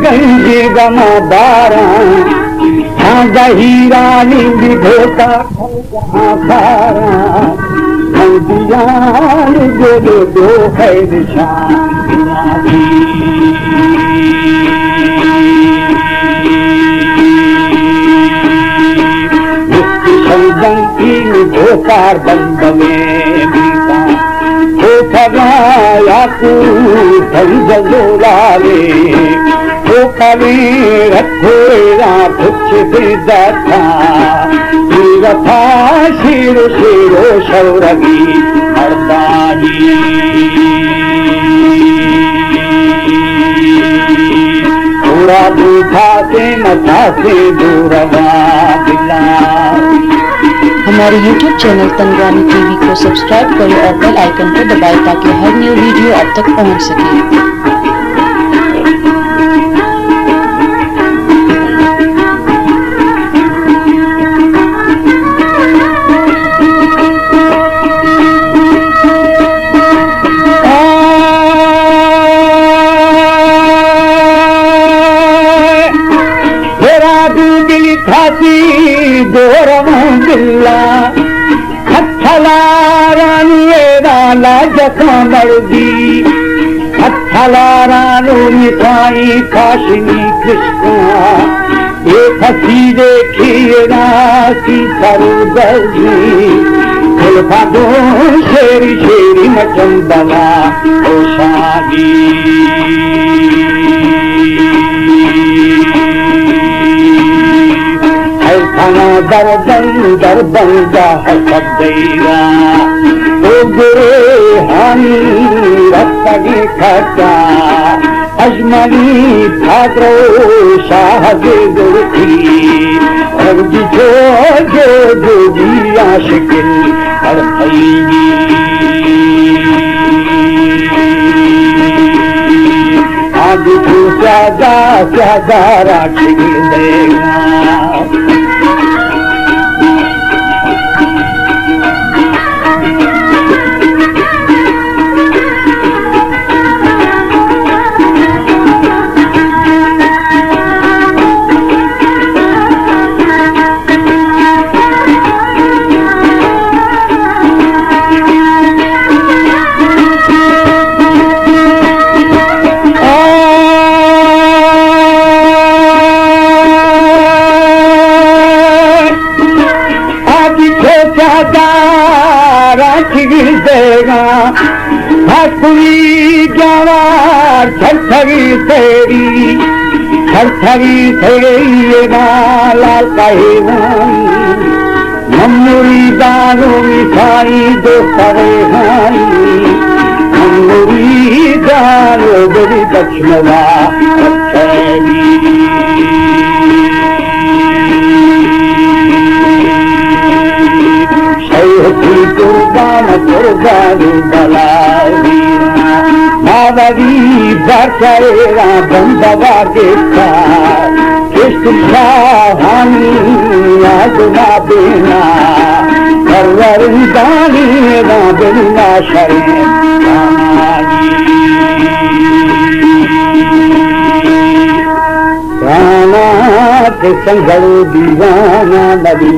گنجی گما باراں، ہاں زہیرانی بھی دھوتا کھل جہاں ساراں، ہم دیان گل دو خیر شان۔ شمدن این دو کار بندنے بیتا، تو پگا یا کو سنگ زولارے۔ کوکلیں رکھوڑاں پچ بندتا، سیرتا شیر و شیر و شورگی مردانی۔ پورا بوتا سے متا سے دورگا بلا۔ ہمارے یوٹیوب چینل تنگوانی ٹی وی کو سبسکرائب کریں اور بیل آئیکن کو دبائیں تاکہ ہر نیو ویڈیو آپ تک پہنچ سکے۔ برادو دلی تھاسی دورم بلا۔ ہتھلاران ویدا لاجکاں مردی، ہتھلاران و نسائی کاشنی کشکاں، اے پسیدے کینا سی سر دردی، دل پا دو شیری شیری مچم بنا او شادی۔ ہر تھنا دربند دربند حسد دیرا، او گرے ہانی رفتگی کھٹا، اجملی پادرو شاہ دے گرتی، اور جو جو جو جی عاشق ہر خیلی۔ آج تو سیادہ سیادہ راکھی دینا۔ آدی کھوچا دارا چگل دیگا، ہر کوئی جوار سر سری سیری، سر سری سیری نا لال کہیوان۔ من مریدان و میسائی دو سرے ہائی، من مریدان و دلی بچنوا سیری۔ شیخی قربان قربانی بلالی، ماوری برچہ ایران بندوا گپتا، کشت شاہانی آزما بینا، پرورندانی ایران بنا شریں۔ پرانا کہ سنگل دیوانا نبی۔